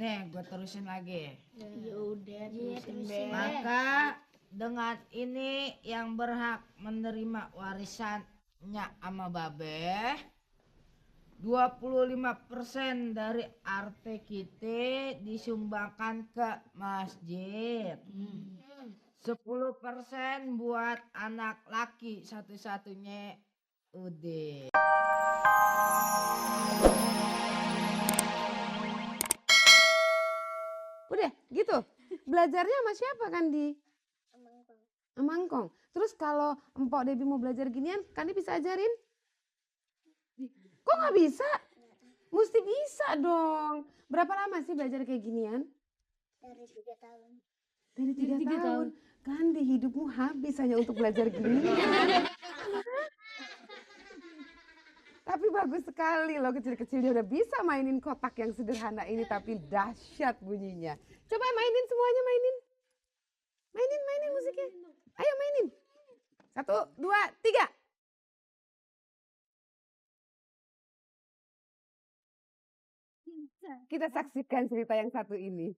Nih, gue terusin lagi. Ya udah, terusin. Maka dengan ini yang berhak menerima warisannya ama babe 25% dari arte kita disumbangkan ke masjid. 10% buat anak laki satu-satunya udah. Udah gitu. Belajarnya sama siapa Kandi? Sama Engkong. Terus kalau Empok Debbie mau belajar ginian, Kandi bisa ajarin? Kok nggak bisa? Mesti bisa dong. Berapa lama sih belajar kayak ginian? Dari 3 tahun. Dari 3 tahun. Kandi, hidupmu habis hanya untuk belajar ginian. Tapi bagus sekali loh, kecil-kecil dia udah bisa mainin kotak yang sederhana ini tapi dahsyat bunyinya. Coba mainin semuanya, mainin. Mainin musiknya. Ayo mainin. 1, 2, 3. Kita saksikan cerita yang satu ini.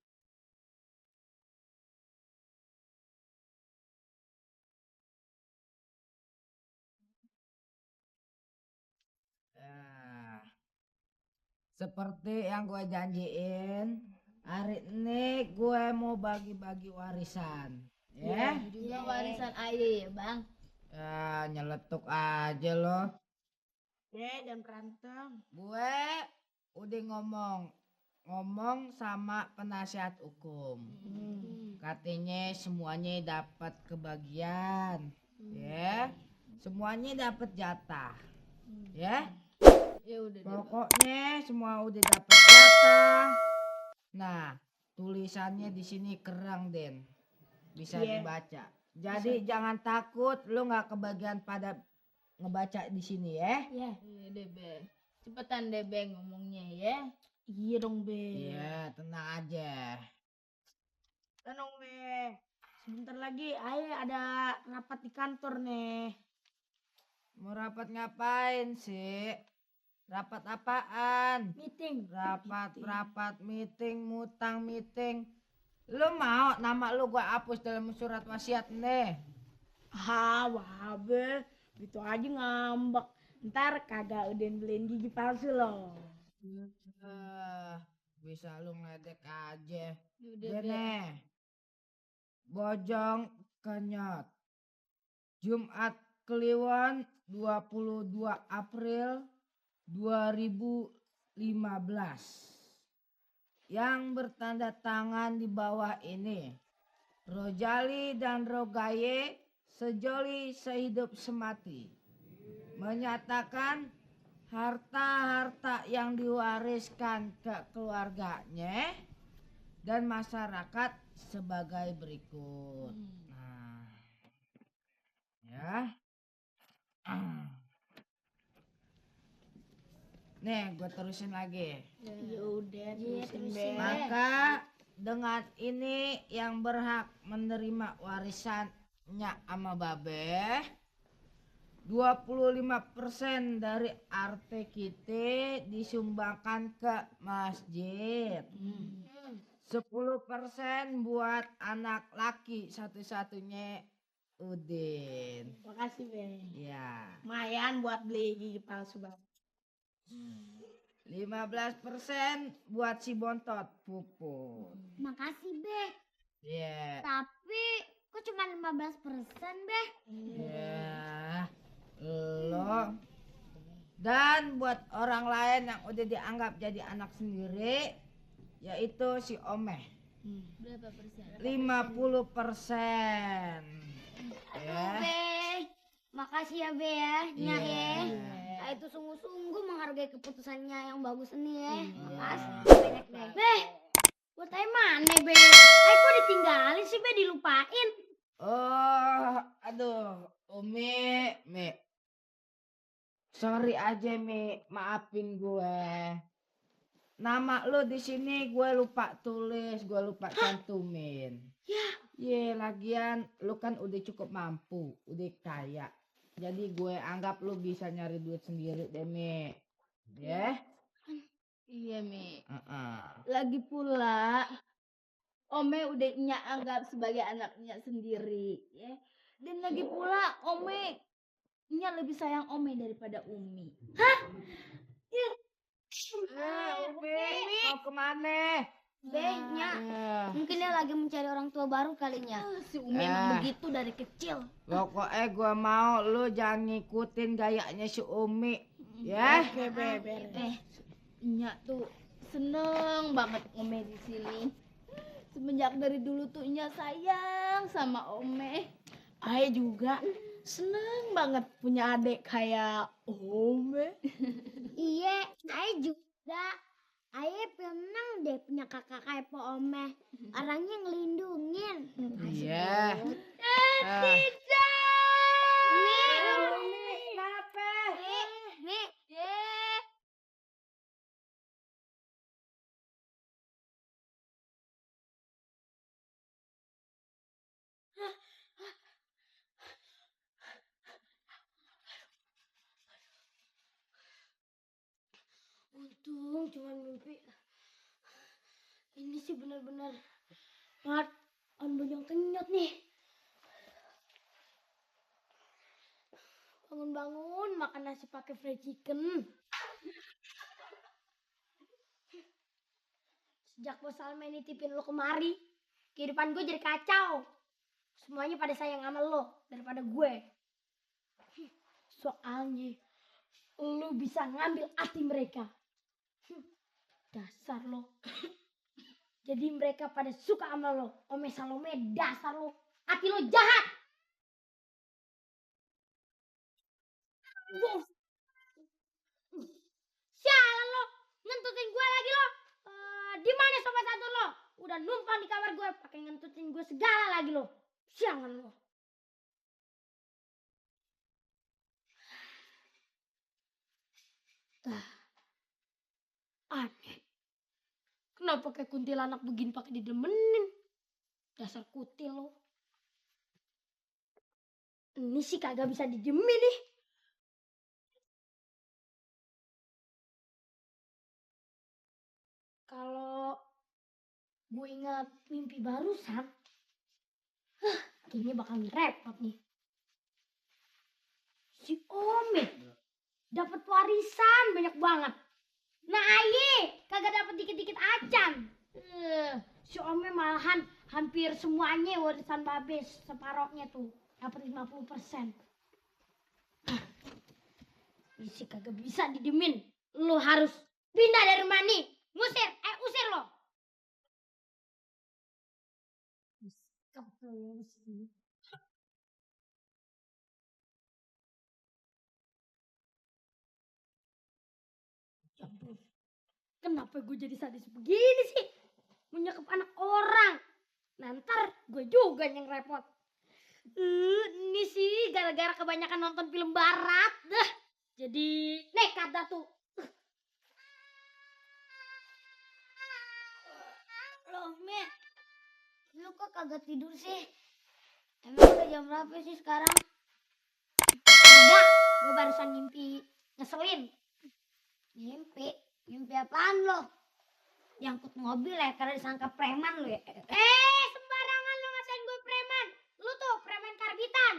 Nah, seperti yang gue janjiin, hari ini gue mau bagi-bagi warisan. Ya, Juga warisan ayah ya bang. ya nyeletuk aja loh. Dan berantem. Gue udah ngomong sama penasihat hukum. Katanya semuanya dapat kebagian. Ya, semuanya dapat jatah. Ya. Ya udah deh. Pokoknya semua udah dapat jatah. Nah, tulisannya di sini kerang Den, bisa dibaca. Jadi jangan takut, lu nggak kebagian pada ngebaca di sini ya. Iya deh be. Cepetan deh be ngomongnya ya. Iya dong be. Iya, tenang aja. Tenang be. Sebentar lagi ayah ada rapat di kantor nih. Mau rapat ngapain sih? Rapat apaan? Meeting. Rapat meeting, mutang meeting. Lu mau nama lu gua hapus dalam surat wasiat nih? Wah be. Gitu aja ngambek. Ntar kagak udain beliin gigi palsu loh. Bisa lu ngeledek aja. Udah be. Gini, Bojong Kenyot, Jumat Kliwon 22 April 2015. Yang bertanda tangan di bawah ini, Rojali dan Rogaye sejoli sehidup semati, menyatakan harta-harta yang diwariskan ke keluarganya dan masyarakat sebagai berikut. Nah, ya. Nih, gue terusin lagi. Ya udah, terusin be. Maka dengan ini yang berhak menerima warisannya ama babe 25% dari arte kita disumbangkan ke masjid. 10% buat anak laki satu-satunya Udin. Makasih be. Ya. Lumayan buat beli gigi palsu bang. 15% buat si bontot Puput. Makasih be. Iya. Tapi kok cuma 15% be? Ya. Lo. Dan buat orang lain yang udah dianggap jadi anak sendiri, yaitu si Omeh. Berapa persen? 50%. Ya. Be, makasih ya be ya, Nya Iya. ya. Nah, itu sungguh-sungguh menghargai keputusannya yang bagus ini ya. Makasih Iya. banyak be. Be, buat ayo mana be? Ayo kok ditinggalin sih be, dilupain. Oh, aduh, Umi, Mi. Sorry aja, Mi, maafin gue. Nama lu di sini gue lupa tulis, gue lupa cantumin. Ya. Lagian lu kan udah cukup mampu, udah kaya. Jadi gue anggap lu bisa nyari duit sendiri deh, Mi. Ya. Iya, Mi. Heeh. Lagi pula, Ome udah Nya anggap sebagai anaknya sendiri, ya. Dan lagi pula, Nya lebih sayang Ome daripada Umi. Umi, mau kemana? Nya, Ya. mungkin dia lagi mencari orang tua baru kalinya. Si Umi emang begitu dari kecil. Pokoknya gue mau lu jangan ngikutin gayanya si Umi. Ya. Oke, beres. Nya tuh seneng banget Ome di sini. Semenjak dari dulu tuh Nya sayang sama Ome. Ae juga seneng banget punya adik kayak Ome. Iya, Ayah juga. Ayah seneng deh punya kakak kayak Po Ome. Orangnya ngelindungin. Iya. Kenapa? Nih. Untung cuma mimpi. Ini sih benar-benar banyak kenyot nih. Bangun-bangun makan nasi pakai fried chicken. Sejak Bos Salma nitipin lo kemari, kehidupan gue jadi kacau. Semuanya pada sayang sama lo daripada gue. Soalnya lu bisa ngambil hati mereka. Dasar lo. Jadi mereka pada suka sama lo. Ome Salome, dasar lo. Hati lo jahat. Sialan lo, ngentutin gue lagi lo. Di mana sobat satu lo? Udah numpang di kamar gue, pakai ngentutin gue segala lagi lo. Sialan lo. Aneh. Kenapa kayak kuntilanak begini pakai didemenin? Dasar kutil lo. Ini sih kagak bisa dijemin nih. Kalau gue ingat mimpi barusan, kayaknya bakal repot nih. Si Ome dapat warisan banyak banget. Nah aye, kagak dapet dikit-dikit acan. Si Ome malahan hampir semuanya warisan babes separohnya tuh dapat 50%. Ini sih kagak bisa didemin. Lu harus pindah dari rumah nih. Usir lo. Ya ampun. Kenapa gue jadi sadis begini sih? Menyekap anak orang. Nanti gue juga yang repot. Ini sih gara-gara kebanyakan nonton film barat. Jadi nekat dah tuh. Loh, Mi, lu kok kagak tidur sih? Emang udah jam berapa sih sekarang? Enggak, gue barusan mimpi ngeselin. Mimpi apaan lo? Nyangkut mobil ya karena disangka preman lo ya. Sembarangan lo ngatain gue preman. Lu tuh preman karbitan.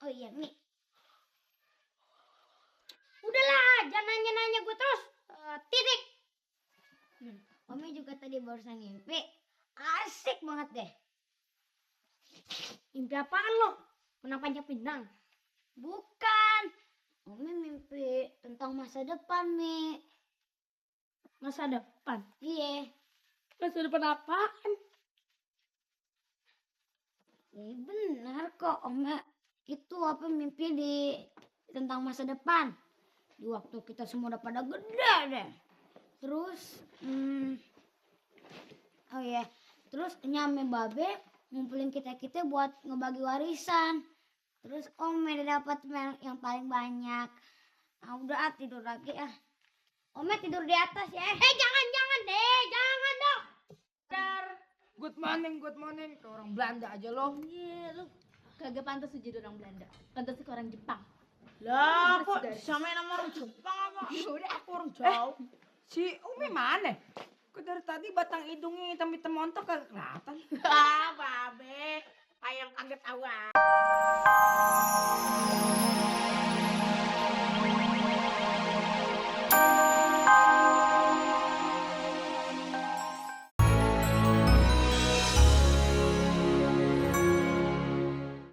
Oh iya, Mi. Udahlah, jangan nanya-nanya gue terus. Titik. Ome juga tadi barusan mimpi. Asik banget deh. Mimpi apaan lo? Menang panjang pinang. Bukan. Umi mimpi tentang masa depan, Mi. Masa depan? Iya. Masa depan apaan? Benar kok, Oma. Itu apa mimpi tentang masa depan. Di waktu kita semua udah pada gede deh. Terus, oh iya, terus nyame babe ngumpulin kita buat ngebagi warisan. Terus Ome dapat yang paling banyak. Udah tidur lagi ah. Ome tidur di atas ya. Jangan deh, jangan dong. Good morning. Ke orang Belanda aja lo. Iya, lu kagak pantas jadi orang Belanda. Pantas ke orang Jepang. Lah kok sama nama orang Jepang apa? Udah aku orang jauh. Si Umi mana? Kok dari tadi batang hidungnya hitam-hitam montok kagak kelihatan. Ah, babe. Kayak kaget awan.